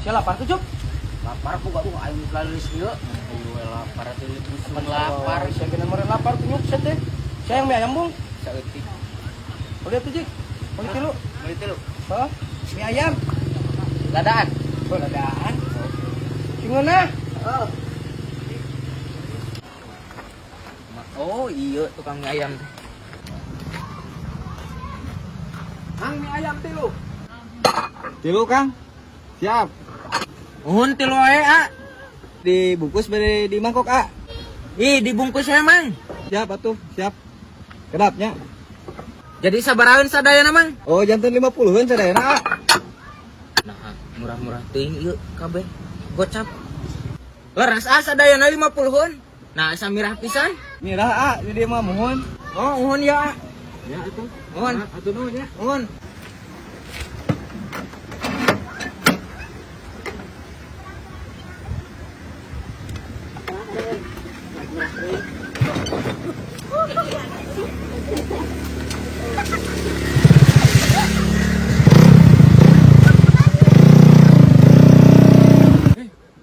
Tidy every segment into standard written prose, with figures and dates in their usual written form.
Sia lapar tuh, Cuk? Lapar ku gaduh aing laleus ieu. Ayo we lapar atuh busung lapar. Sia geunan meureun lapar kunyuk sia teh. Sia yang mie ayam, Bung. Saeutik. Boleh tuh, Jik. Boleh tilu. Meuli tilu. Hah? Mie ayam. Ladaan. Oh, ladaan. Cingeunah. Heeh. Oh iya tukang mie ayam teh. Mang mie ayam tilu. Tilu Kang. Siap. Uhun tilu wae a. Dibungkus bade di mangkok A. Ih dibungkus ya mang. Siap atuh, siap. Kedapnya. Jadi sabarahan sadayana mang. Oh, jantan 50-an sadayana A. Nah, murah-murah teuing ieu kabeh. Gocap. Leres ah sadayana 50-an. Nah, asa mirah pisan. Mirah A, di dieu mah muhun. Oh, uhun ya. A. Ya atuh. Muhun. Atuh nuhun ya. Uhun.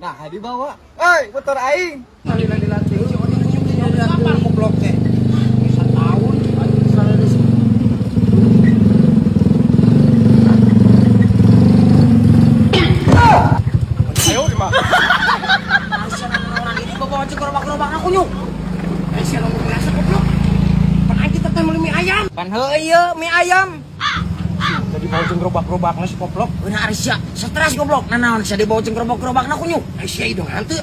Nah, dibawa. Oi, motor aing. Lapar goblok teh. Bisa tahun. Ayo, mah. Sia naon ini bawa jeung gerobak-gerobakna kunyuk. Eh, sia ngomong biasa goblok. Pan aing kita teh meuli mie ayam. Pan heueuh ieu mie ayam. Jadi bawa jeung gerobak-gerobakna si goblok. Beunah ari sia stres goblok. Nanaon sia dibawa jeung gerobak-gerobakna kunyuk. Eh, sia hidung hantu.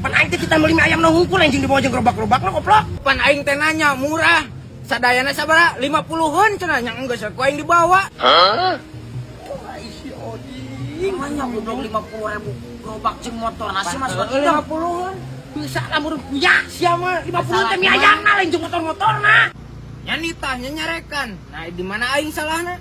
Pan aing teh kita meuli mie ayam nu hungkul anjing dibawa jeung gerobak-gerobakna goblok. Pan aing teh nanya murah. Sadayana sabaraha? 50-an cenah nya enggeus ku aing dibawa. Ai si Oding. Banyak goblok 50.000 gerobak jeung motor nasi mas Heueuh 50-an. Bisa lah murah kuya sia mah 50 teh mie ayam na lain jeung motor-motorna. Nya nitahnya nyarekan. Nah, di mana aing salahna?